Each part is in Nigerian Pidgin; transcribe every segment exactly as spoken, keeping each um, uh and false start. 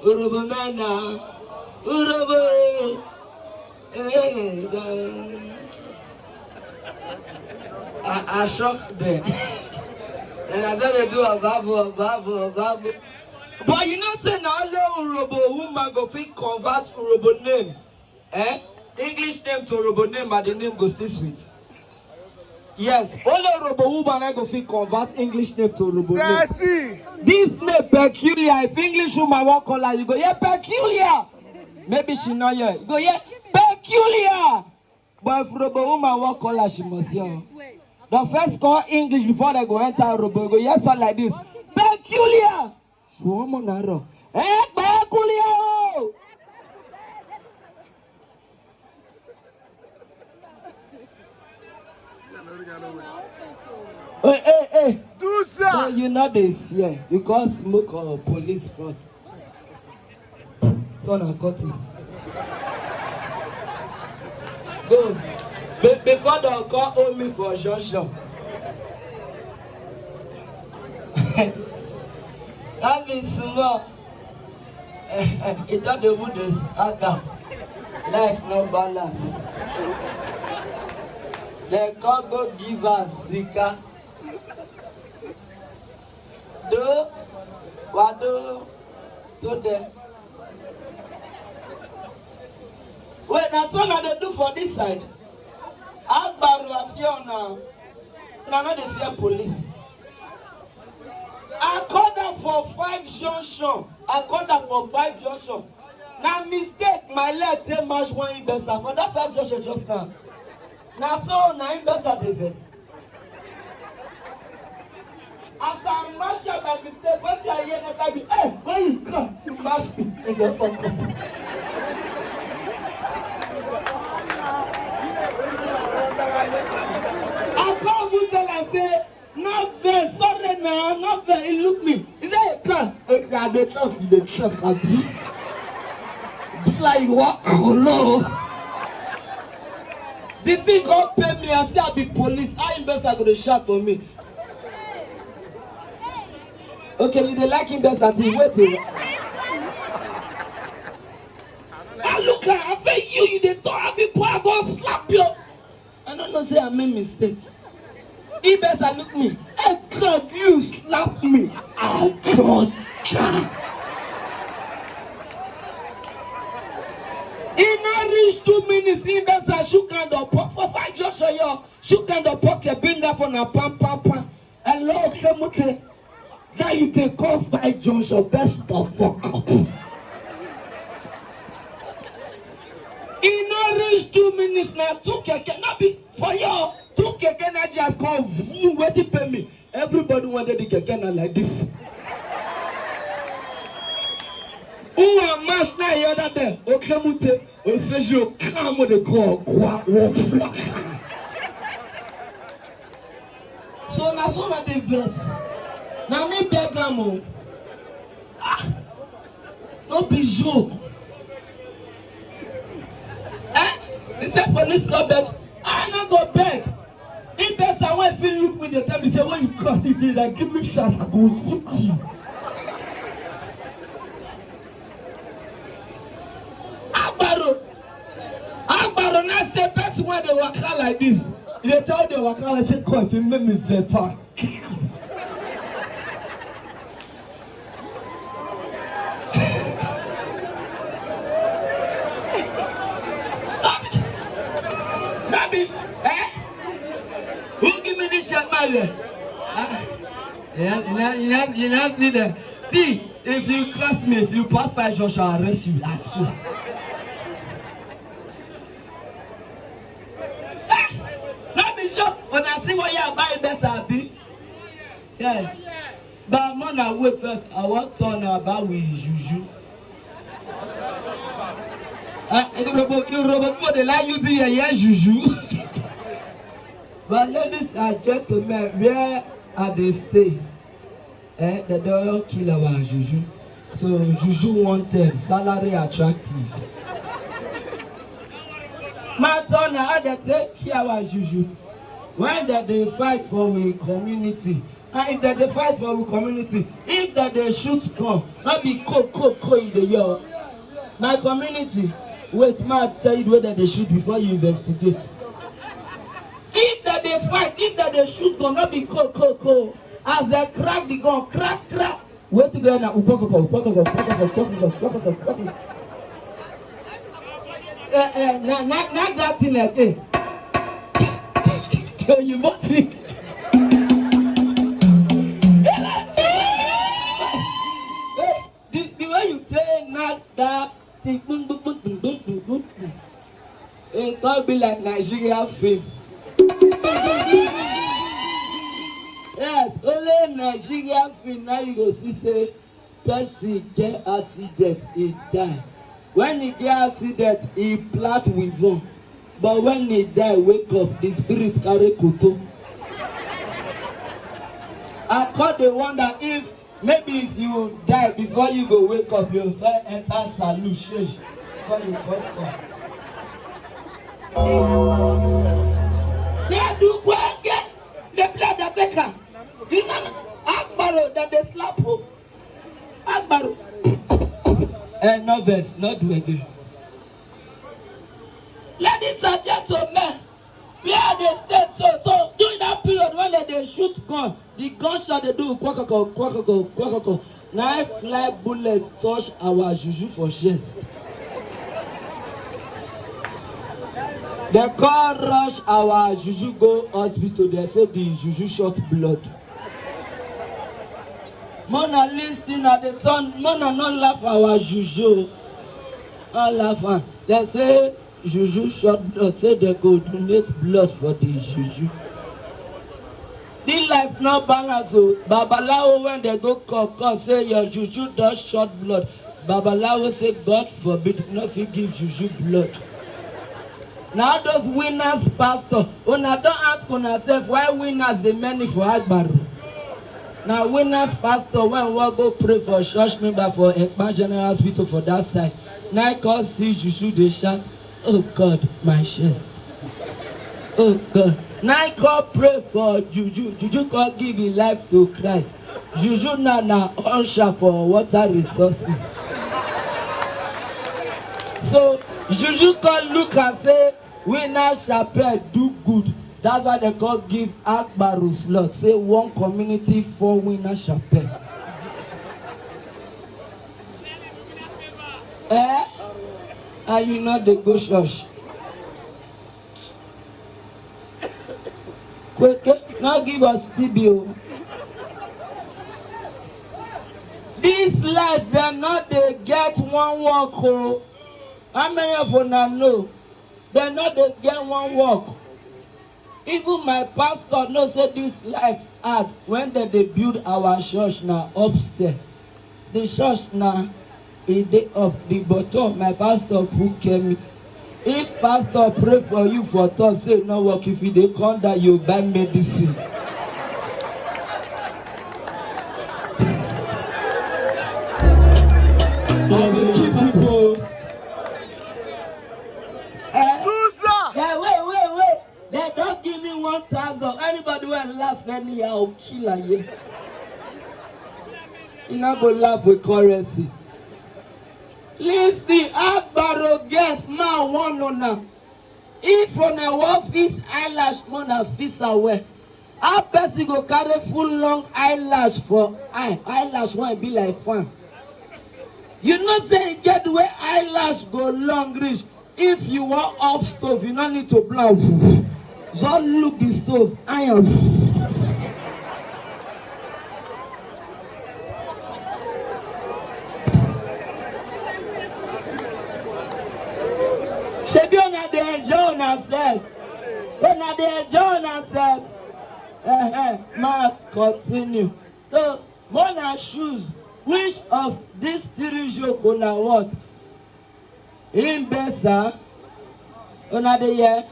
Urobo man na. Urobo. Eh, eh, eh. I, I shock them. And I tell them do a babo, a babo, a babo. But you know say na only Urobo woman go fit convert Urobo name. Eh? English name to Urobo name, and the name go still sweet. Yes, only Urobo woman I go fit convert English name to Urobo name. Tessie. This name peculiar. If English woman wan call her, you go hear peculiar. Maybe she not here. You go hear peculiar. But if Urobo woman wan call her, she must hear. The first call English before they go enter Urobo, you go hear sound like this. Peculiar. Ṣùgbọ́n mo náà rọ̀. Ẹ pẹ́ kúlẹ̀ o. Hey, hey, hey. Do, sir. No, you not dey fear. You call smoke or police front. Son and Curtis. Go. Be- before they come hold me for junction. That means small. It don't even dey stagger. Life no balance. They can't go give us sika. Do, wado, to them. Wait, that's all I dey do for this side. Agbaru, I fear now. Now, not the fear police. I called up for five junction. I called up for five junction. Now mistake, my leg take match one investor for that five junction just now. Now so now investor dey vex. As I mash up by mistake, wetin I hear never be, "Hey, when you come, you mash me." And dem fuck up. I come even tell am say, "No vex, sorry na, no vex." He look me. He say, "Come." Okay, I dey talk, you dey talk, abi? Be like you wan kolo. The thing come pay me, I say I be police. How investor go dey shout for me? Okay, you dey like investor thing, wait o. I look at, I say, "You, you dey talk, I be boy, I go slap you." I don't know say I make mistake. Investor look me. "Hey God, you slap me." I don't care. E no reach two minutes, investor shook hand up for five just show you. Shook hand up pocket, bring that phone and pam, pam, pam. "Hello, Kemute." That you dey call five junction, best of fuck up. E no reach two minutes na two keke, no be for your two keke na just come voo, wetin pay me. Everybody wanted the keke na like this. Who am I na the other day? Okemute, Ofeji, Okamo dey call, kwa, wo, fla. So na so na dey vex. Na me beg am o. Ah, no be joke. Eh? He say police come beg. I no go beg. If person wey fit look me dey tell me say, "When you cross this, like, give me chance, I go shoot you." Agbaro. Agbaro na say person wey dey waka like this. E dey tell the waka like say, "Cause you make me dey far." That be, eh? Who give me this shirt, my leg? Ah, yeah, you know, you know, you know, see them. See, if you cross me, if you pass by Joshua, I'll arrest you. I swear. Ah, no be joke. When I see what you are buying, best I be. Yeah. But man, I wait first. I want turn about with juju. Ah, you robot, you robot, people dey like you to hear, hear juju. But ladies and gentlemen, where I dey stay, eh, they don kill our juju. So juju wanted, salary attractive. My turn na how they take care our juju. When they dey fight for we community, And if dem dey fight for we community, if dem dey shoot gun, no be ko ko ko you dey hear o. My community, wait, ma tell you the way dem dey shoot before you investigate. If dem dey fight, if dem dey shoot gun, no be ko ko ko. As dem crack the gun, crack crack, wetin go end na ukpokoko, ukpokoko, ukpokoko, ukpokoko, ukpokoko, ukpokoko. Eh, eh, na, na, na that thing again. Oyibo thing. The, the way you take knack that thing, boom, boom, boom, boom, boom, boom, boom, boom. E come be like Nigeria film. Yes, only Nigeria film now you go see say person get accident, e die. When e get accident, e plat with one. But when e die, wake up, the spirit carry koto. I come dey wonder if maybe if you die before you go wake up, you first enter salute shey before you come come. They do kweke, they play the take am. You know, Agbaro that they slap you. Agbaro. Eh, no vex, no do again. Ladies and gentlemen, where I dey stay so, so during that period when dem dey shoot gun, the gunshot dey do kwakoko, kwakoko, kwakoko. Na im fly bullet touch our juju for chest. Dem come rush our juju go hospital, dem say the juju short blood. Mona listen, I dey turn, Mona no laugh our juju. No laugh am. Dem say juju short blood, say dem go donate blood for the juju. This life no balance o. Babalawo, when dem go call, call say your juju don short blood. Babalawo say, God forbid, no fit give juju blood. Na all those winners pastor, una don ask una sef why winners dey many for Agbaro? Na winners pastor wey wan go pray for church member for Ekpa General Hospital for that side, na im come see juju dey shout, "Oh God, my chest. Oh God." Na im come pray for juju, juju come give him life to Christ. Juju now na usher for water resources. So juju come look and say, "Winner Chapel do good." That's why dem come give Agbaro slot. Say one community, four Winner Chapel. Eh? And you no dey go church. Kweke, no give us T B o. This life, dem no dey get one work o. How many of una know? Dem no dey get one work. Even my pastor know say this life hard. When dem dey build our church na upstairs. The church na e dey up. The bottom, my pastor put chemist. If pastor pray for you for top, say no work. If you dey come down, you buy medicine. Una dey keep people. Eh? Yeah, wait, wait, wait. Dem don give me one thousand. Anybody wey laugh anyhow, kill am here. You no go laugh with currency. Listen, Agbaro girls, ma warn una. If una wan fix eyelash, una fix am well. How person go carry full long eyelash for eye? Eyelash wey be like fan. You know say e get the way eyelash go long reach. If you wan off stove, you no need to blow am. Just look the stove, iron. Shebi una dey enjoy una sef? Una dey enjoy una sef? Eh, eh, ma continue. So, ma una choose, which of these three joke una want? Im best, sir. Una dey hear?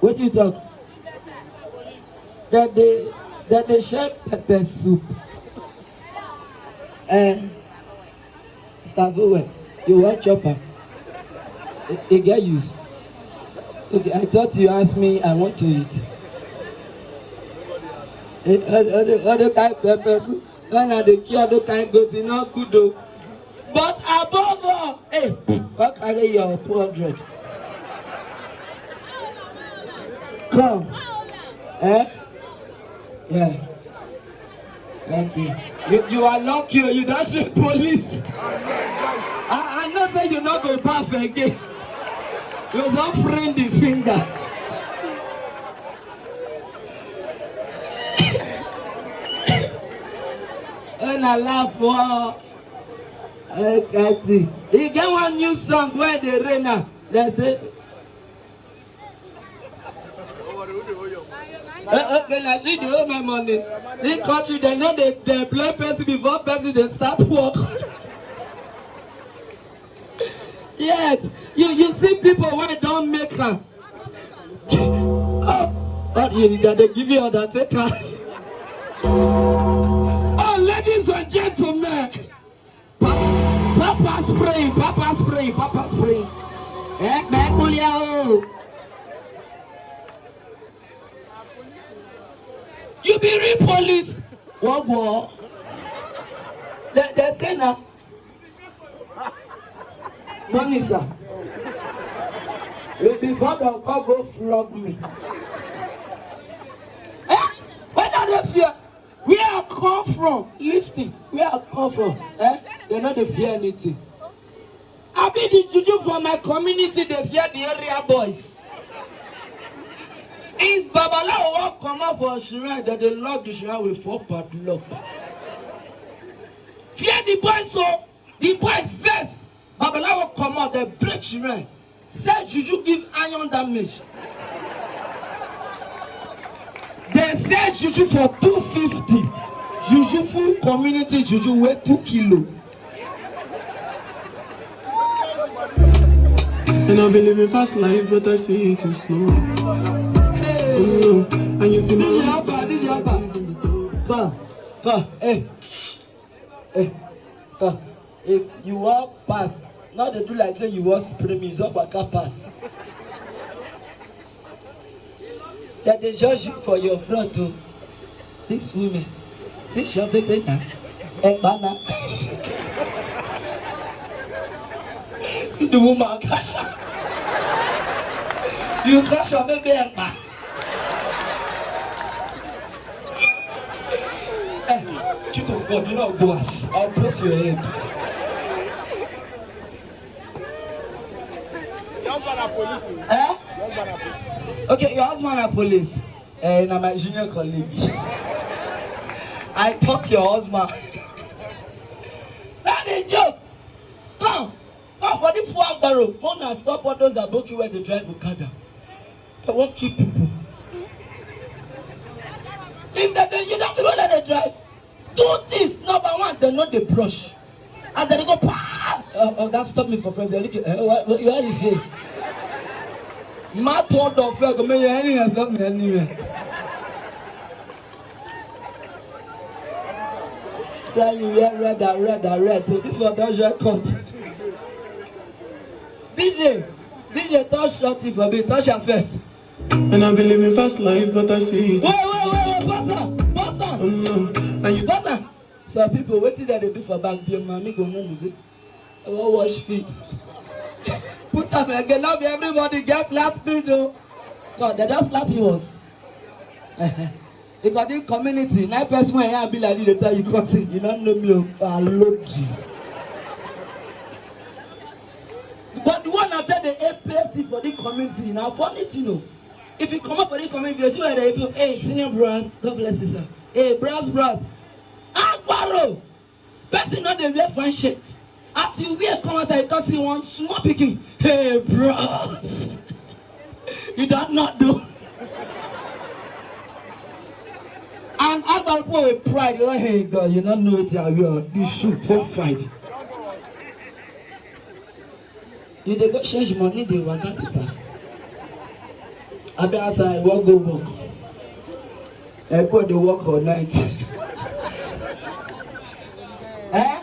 Wetin you talk? Dem dey, dem dey share pepper soup. Eh, Mister Vowell, you wan chop am? E, e get use. Okay, I thought you asked me, I want to eat. Eh, all, all the, all the kind pepper soup, when I dey kill all the kind goat, e no good o. But above all, hey, come carry your two hundred. Come. Eh? Yeah. Thank you. You, you are lucky o, you don see police. I, I know say you no go baff again. You don print the finger. Una laugh o. Okay, see. E get one new song wey dey reign now. Dem say, eh, okay, na she dey owe my money. This country, dem no dey, dey employ person before person dey start work. Yes, you, you see people wey don make am. Oh, oh, you, dem dey give you undertaker. Oh, ladies and gentlemen, Papa, Papa spring, Papa spring, Papa spring. Eh, back o. You be real police. What, what? They, they say now, money, sir. If the father come go flog me. Eh? Where do they fear? Where I come from? Listen, where I come from? Eh? They no dey fear anything. I be the juju for my community, they fear the area boys. If Babalawo wan comot for shrine, dem dey lock the shrine with four padlock. Fear the boys o. The boys vex. Babalawo comot, dem break shrine. Say juju give iron damage. Dem sell juju for two fifty. Juju full community, juju weigh two kilo. And I've been living fast life, but I see it in slow. Oh no, and you see my lifestyle. Come, come, hey. Eh, come. If you wan pass, no dey do like say you wan spray me, just waka pass. Dem dey judge you for your front o. This women, see your baby na, Ekpa na. See the woman, cash her. You cash your baby, Ekpa. Eh, chief of God, you know, go as I'll press your head. Your husband na police. Eh? Your husband na police. Okay, your husband na police. Eh, na my junior colleague. I thought your husband. That is joke. Come, come for the four agbero. Una stop all those aboki wey dey drive okada. They wan kill people. If they dey, you don see whether they drive. Two things. Number one, they no dey brush. As they dey go, pa! Uh, uh, that stop me for front. They look, uh, what, what, what you say? Ma turn the fuel, go make your enemy stop me anywhere. Say you wear red and red and red. So this one don join court. D J, D J, touch shorty for me, touch her first. And I've been living fast life, but I see it. Wait, wait, wait, wait, pause am, pause am. Oh no, and you pause am. Some people, wetin dem dey do for back, be mommy go home again. I wan watch film. Put am again, no be everybody get flat screen o. God, they just slap you once. Because the community, nine person wey I be like this, dey tell you, come see, you don't know me o, I load you. But the one I tell the A P C for the community, na funny thing o. If you come up for the community, you see where they people, hey, senior bro, God bless you, sir. Hey, bros, bros. Agbaro! Person no dey wear fine shirt. As you wear come outside, you come see one small pikin. Hey, bros. You don not do. And Agbaro with pride, you know, hey, God, you don't know wetin I wear. This shoe four five. You dey go change money, dey waka paper. Abi as I wan go work. Ekpo dey work for night. Eh?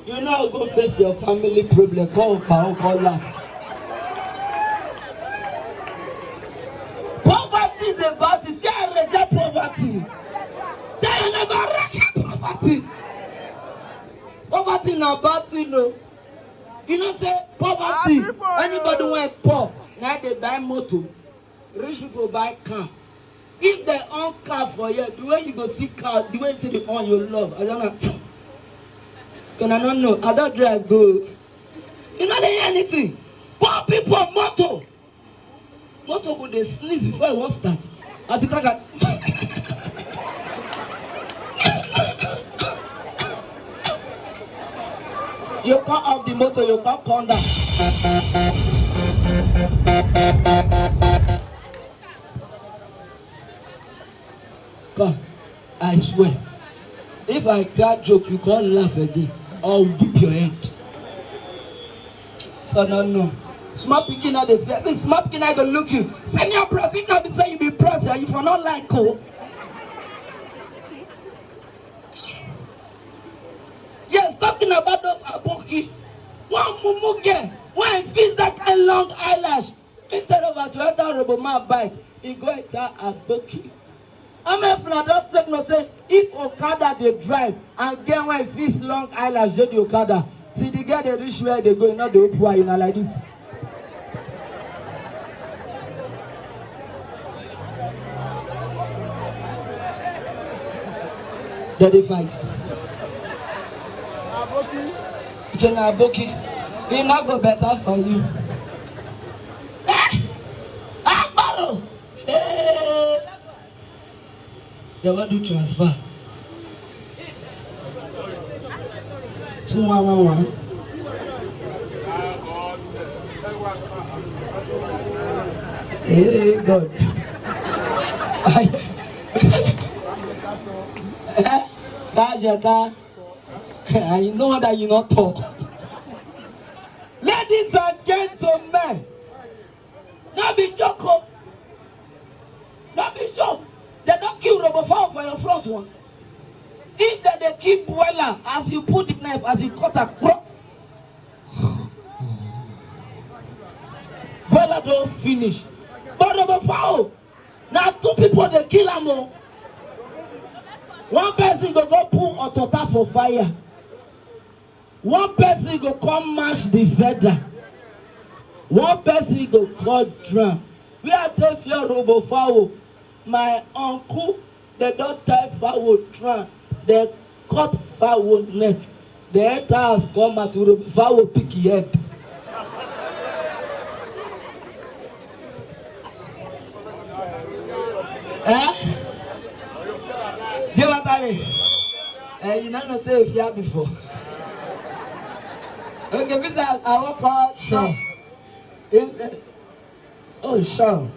You no go face your family problem. Come pa o, come laugh. Poverty is about it. See, Tell your neighbor, wretched poverty. Poverty na bad thing o. You know say poverty, anybody wey poor, na dey buy motor. Rich people buy car. If dem on car for here, the way you go see car, the way you see the on your love, I don't know. Una no know, I don drive go. You no dey hear anything. Poor people motor. Motor go dey sneeze before e wan start. As you kaka. You come off the motor, you come come down. Come, I swear, if I crack joke, you can't laugh again. I'll beat your head. So no, no. Small pikin now dey fear. See, small pikin now go look you. Senior bros, if not be say you be bros, you for not like o. Yes, talking about those aboki. One mumu girl, when I fix that kind long eyelash, instead of her to enter Robo Man bike, he go enter aboki. How many of una don take note say if Okada dey drive and get one fix long eyelash dey the Okada, till the girl dey reach where dey go, e no dey open eye, na like this. Dem dey fight. Ike na aboki. E no go better for you. Eh? Agbaro! Eh! They wan do transfer. Two one one one. Hey God. I, eh, that's your car. I know that you not talk. Ladies and gentlemen, no be joke o. No be joke. Dem don kill Robo Fowl for your front once. If dem dey kill broiler, as you put the knife, as you cut am, bro, broiler don finish. But Robo Fowl, na two people dey kill am o. One person go go put otota for fire. One person go come mash the feather. One person go cut drum. Where I take fear Robo Fowl? My uncle, dem don tie fowl drum. Dem cut fowl neck. Dem enter house come out, Robo Fowl pick e head. Eh? Give am time. Eh, you no know say you fear before. Okay, Mister, I wan call Sean. Eh, eh, oh, Sean.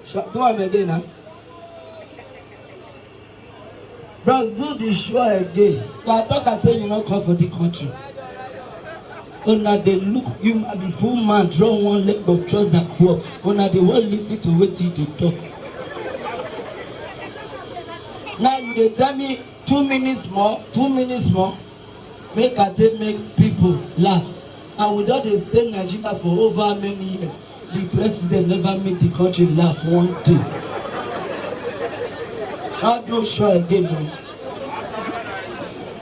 Sean, do am again now. Bros, do the show again. So I talk and say you no come for the country. Una dey look you, I be full man, draw one leg of trouser, walk. Una dey wan listen to wetin you dey talk. Now you dey tell me two minutes more, two minutes more, make I take make people laugh. And we don dey stay Nigeria for over many years. The president never make the country laugh one day. How do show again, man?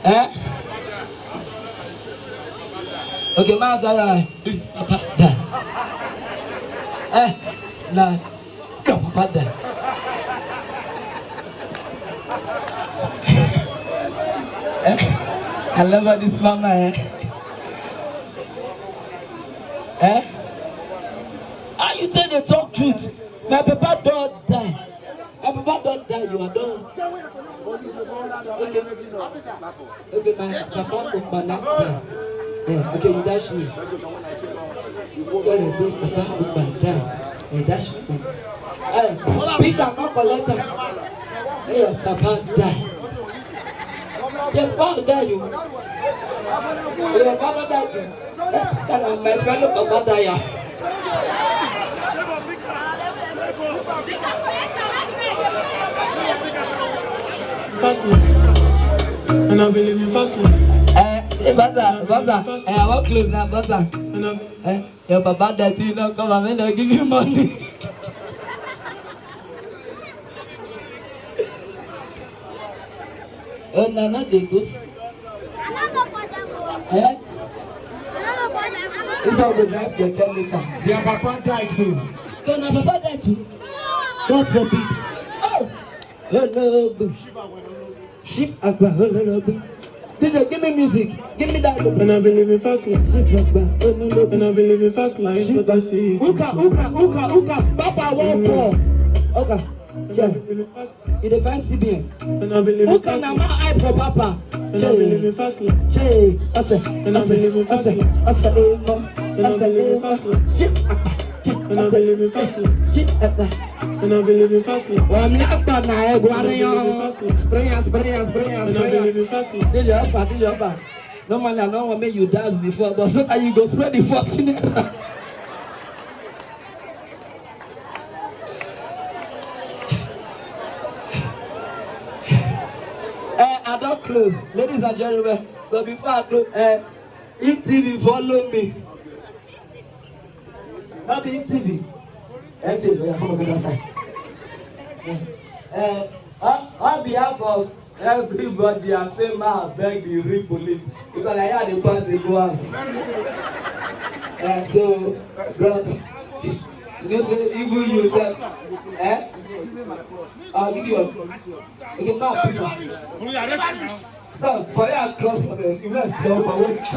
Eh? Okay, man, say, eh, papa die. Eh, na, your papa die. Eh? I love how this mama, eh? Eh? How you take dey talk truth? My papa don die. My papa don die, you are done. Okay. Okay, my papa Ukpana die. Yeah, okay, you dash me. Sorry, say papa Ukpana die. Eh, dash me. Eh, Peter, no collect am. Eh, your papa die. Your papa die, you. Your papa die, you. Eh, Peter, na my friend, papa die, yeah. Fast lane. And I believe in fast lane. Eh, eh, Baza, Baza, eh, I wan close now, Baza. And I Eh, your papa die too, you no come and make dem give you money. Una no dey go school. Eh? This one go drive keke later. Their papa die too. So na papa die too? God forbid. Oh! Ologbo. Chief Agba Ologbo. D J, give me music. Give me that. And I've been living fast life. Chief Agba Ologbo. And I've been living fast life, but I see it. Uka, uka, uka, uka. Papa won't fall. Uka. Yeah. You dey find C B N. And I've been living fast life. Uka na my eye for papa. And I've been living fast life. Che, ase, and I've been living fast life. Ase, ase, ase, and I've been living fast life. Chief Agba. And I've been living fast life. Chief Agba. And I've been living fast life. Wa mi akpa na ego ariyan. Brilliance, brilliance, brilliance. And I've been living fast life. D J Alpha, D J Alpha. Normally, I don't want make you dance before, but so that you go spread the fourteen. Eh, I don't close. Ladies and gentlemen, but before I close, eh, Eve T V, follow me. Not the Eve T V. M T N, oya, come on, go that side. Eh, on, on behalf of everybody, I say, ma, beg the real police. Because I hear the pass, they go house. Eh, so, bro, you know, say, even you, sef, eh? I'll give you a, okay, ma, pick am. Stop, for you, I cross for the, you went to overwatch.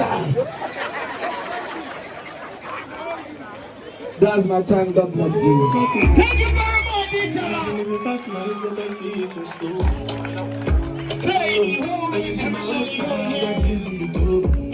That's my time. God bless you. Thank you very much, D J. Living fast life, but I see it in slow. Say, and you see my lifestyle, I got this in the book.